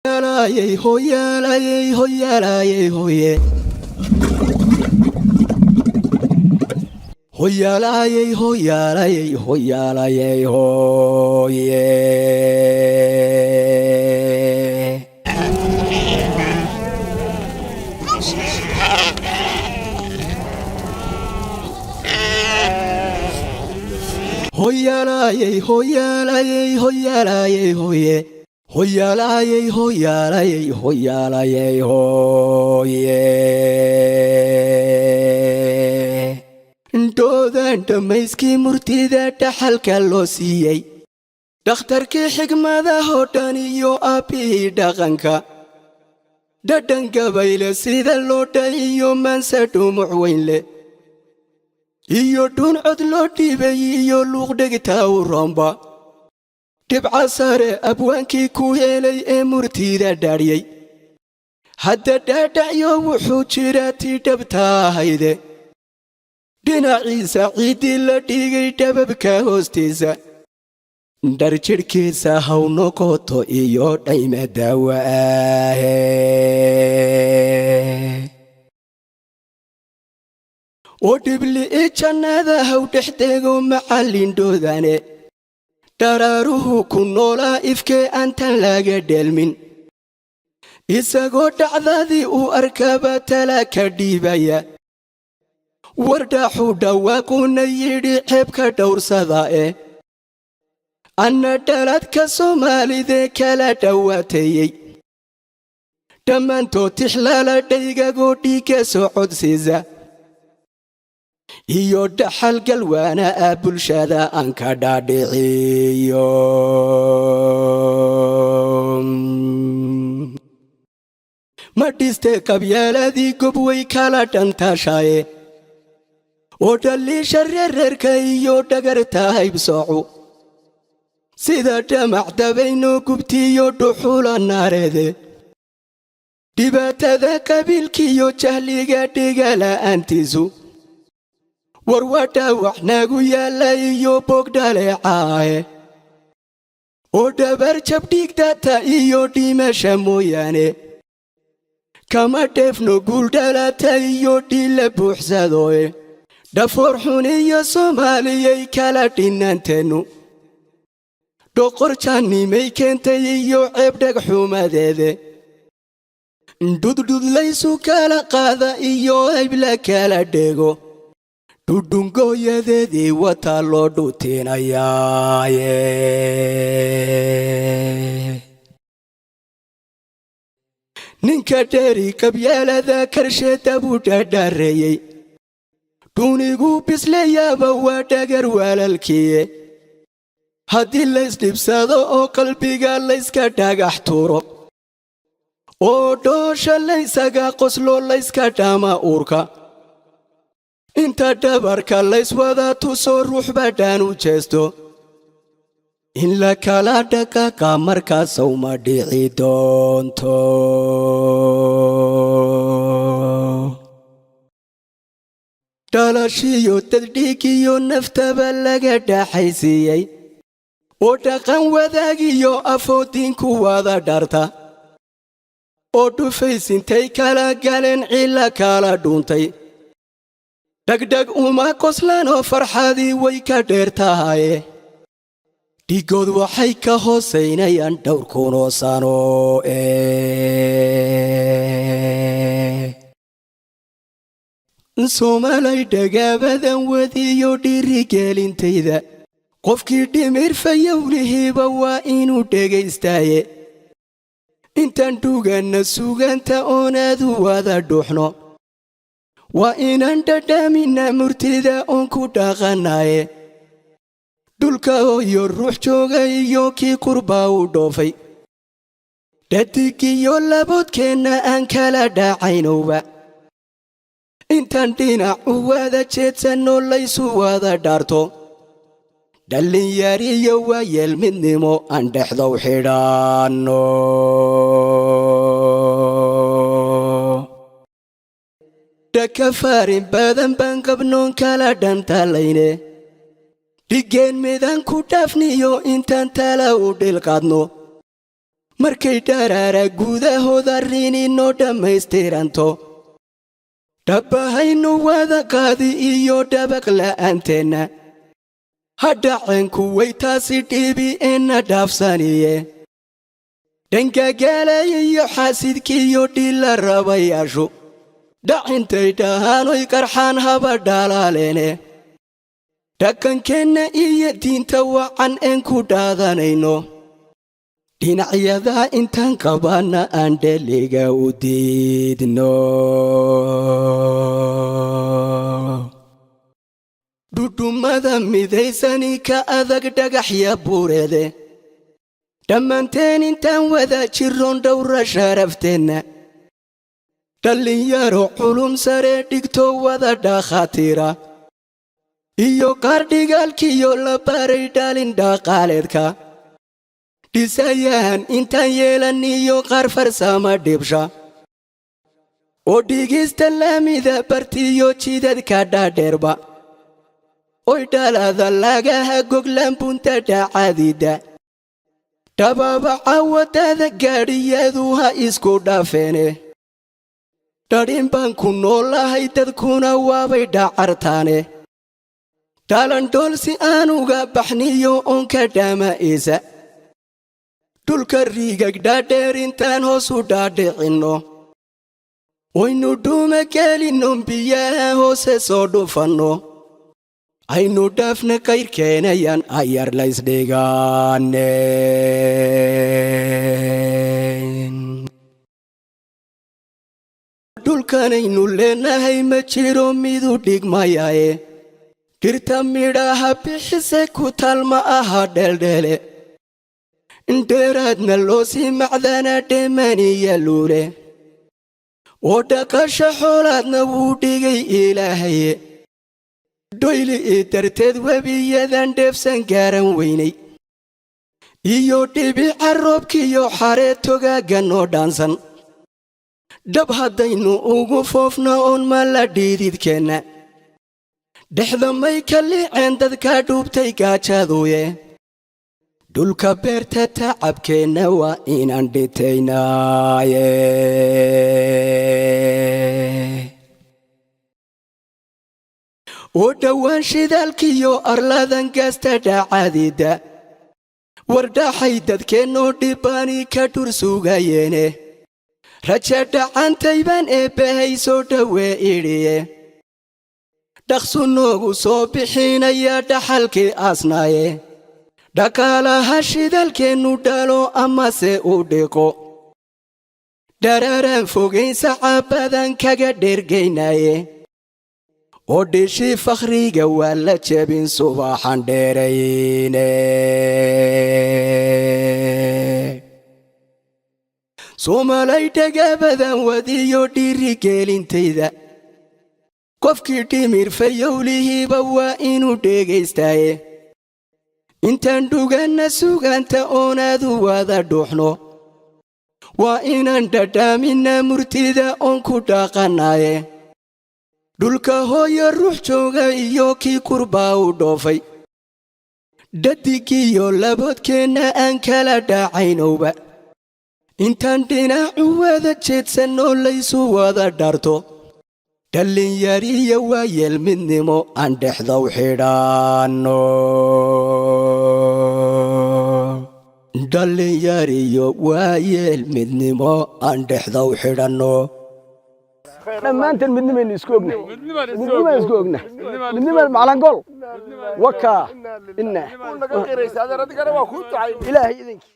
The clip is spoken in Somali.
Hoyaalayey, hoyaalayey, hoyaalayey, hoye. Hoyaalayey, hoyaalayey, hoyaalayey, hoye. Hoyaalayey, hoyaalayey, hoyaalayey, hoye. Hoyaalayey, hoyaalayey, hoyaalayey, hoye. Doodan dhammayskii murtida dhaxalka loo siiyey, dhakhtarkii xigmadahoo dhan iyo aabbihii dhaqanka, dhadhan gabayle sida loo dhayiyo maanse dhumuc weyn leh iyo dhuuncod loo dhiibay iyo luuqdhegtaa u roomba, dhibca sare abwaankii ku helay ee murtida dhaadhyey, hadda dhaadhacyo wuxuu jiraa tii dhabtaahayde, dhinaciisa ciiddii la dhigay dhababka hoostiisa, dhar jidhkiisa haw noqoto iyo dhayma daawa ahe. Oo dhibli'i jannada haw dhexdego macallindhoodane, dharaaruhu ku noolaa ifkee aantan laga dheelmin, isagoo dhacdadii uu arkaba tala ka dhiibaya, wardhaxuu dhawaaquna yidhi ceebka dhowrsada eh, anna dhaladka Soomaalidee kala dhowaateeyey, dhammaantood tixlaala dhaygagoo dhiigga socodsiisa iyo dhaxal galwaana ah bulshada aan ka dhaadhiciyo. Ma dhiste qabyaaladii gobway kala dhantaashaaye, oo dhaliisha reerreerka iyo dhagarta haybsoocu sida dhamac dabayno gubtiyo dhuxula naareede, dhibaatada qabiilkiiyo jahliga dhigala'aantiisu war waa dhaawac naagu yaalla iyo boog dhaleecaahe, oo dhabar jabdhiigdata iyo dhimasha mooyaane kama dheefno guuldhalata iyo dhiilla buuxsadooye, dhafoor xun iyo Soomaaliyay kala dhinnaanteennu dhoqor jaannimay keentay iyo ceeb dhegxumadeede, dhudhudlaysu kala qaada iyo haybla kala dhego, dhudhungooyadeedii wataa loo dhuutinayaaye. Ninka dheeri qabyaalada karsheeda buu dhadhareeyey, dhuunigu bisleyaaba waa dhagar walaalkiye, haddii laysdhibsado oo qalbiga layska dhagax tuuro, oo dhoosha laysaga qoslo layska dhama uurka, inta dhabarka layswada tuso ruuxba dhaan u jeesto, in la kala dhaqaaqa markaasow ma dhici doonto. Dhalashiyo daddhiigiyo naftaba laga dhaxaysiiyey, oo dhaqan wadaagiyo afoodiinku wada dharta, oo dhufaysintay kala galeen cilla kala dhuuntay, dhegdheg uma qoslanoo farxadii way ka dheer tahaye, dhigood waxay ka hoosaynayaan dhowr kunoo sano. Soomaalay dhagaabadan wadiyo dhiirigelintayda, qofkii dhimir fayowlihiiba waa inuu dhegaystaaye, intaan dhuganna suganta oonaadu wada dhuuxno, waa inaan dhadhaamina murtida oon ku dhaqanaaye, dhulka hooyo ruux jooga iyo kii qurbaa u dhoofay, dhadigiyo laboodkeenna aan kala dhacaynowba, intaan dhinac u wada jeedsanno laysu wada dhaarto, dhallinyariyo waayeel midnimo aan dhexdow xidhaanno. Dhaka faarin badan baan qabnoon kala dhantalayne, dhigeen midaan ku dhaafniyo intaan tala u dhilqaadno, Markay dharaara gudahooda rininoo dhammaystiranto, dhabbahaynu wada qaadi iyo dhabaq la'aanteenna. Hadhaceen kuway taasi dhibi eenna dhaafsaniye, dhangagaalay iyo xaasidkiiyo dhila rabayaashu dhacintay dhahaanoy qarxaan haba dhalaaleene. Dhaqankeenna iyo diinta wacan een ku dhaadanayno, dhinacyadaa intaan qabaanna aan dheliga u diidno. Dhudhummada midaysani ka adag dhagaxya buureede, dhammaanteen intaan wada jiroon dhowra sharafteenna. Dhallinyaro culum sare dhigto wada dhakhaatiira iyo qaar dhigaalkiyo la baray dhalin dhaqaaleedka dhisayaan intaan yeelan, iyo qaar farsama dhibsha oo dhigista laamida bartiyo jidadka dhaadheerba, oy dhalada lagaha goglaan bunta dhacadida dhababaca waddada gaadhiyadu ha isku dhaafeene. Dhadhin baan ku noolahay, dadkuna waabay dhacartaane. Dhalandhool si aan uga baxniyo oonka dhaama'iisa, dhulka riigag dhaadheer intaan hoos u dhaadhicinno, waynu dhuuma gelinno, biyaha hoose soo dhufanno, aynu dhaafna kayrkeenayan ayar laysdhigaane. Dhulkanaynu leenahay ma jiro midu dhigmayaye, dhirta midhaha bixise ku taal ma aha dheeldheele, indheeraadna loo sii macdana dheemaniya luule, oo dhaqasha xoolaadna wuu dhigay Ilaahaye. Dhoyli ii darteed webiyadan dheefsan gaaran weynay iyo dhibica roobkiyo xaree togaagga noo dhaansan, dhab haddaynu ugu foofna oon mala dhiididkeenna. Dhexda may ka liiceen dadka dhuubtay gaajaduye, dhulka beerta tacabkeenna waa inaan dhitaynaaye. Oo dhowaan shidaalkiyo arladan gaasta dhacadida wardhaxay dadkeennoo dhibbaani ka dhur sugayeene, raja dhacantay baan eebbahay soo dhowee idhiye, dhaqsu noogu soo bixinaya dhaxalkii aasnaaye. Dhaqaalaha shidaalkeennu dhalo amase u dhiqo, dharaaraan fogayn sacabadan kaga dhergaynaaye, oo dhishii fakhriga waa la jebin subaxan dheerayne. Soomaalay dhagabadan wadiyo dhiirigelintayda, qofkii dhimir fayowlihiiba waa inuu dhegaystaaye. Intaan dhuganna sugaanta oonaadu wada dhuuxno, waa inaan dhadhaaminna murtida oon ku dhaqannaaye. Dhulka hooyo ruux jooga iyo kii kurbaa u dhoofay, dhadigiyo laboodkeenna aan kala dhacaynowba, intaan dhinacu wada jeedsanoo laysu wada dharto, dhallinyariya waayeel midnimo aan dhexdow xidhaanno. Dhallinyariyo waayeel midnimo aan dhexdow xidhanno. Dhammaanteen midnimaynu isku ognahay, midnimaan isku ognahay, midnimaan maclangool wakaa ina Ilaahay idinkii.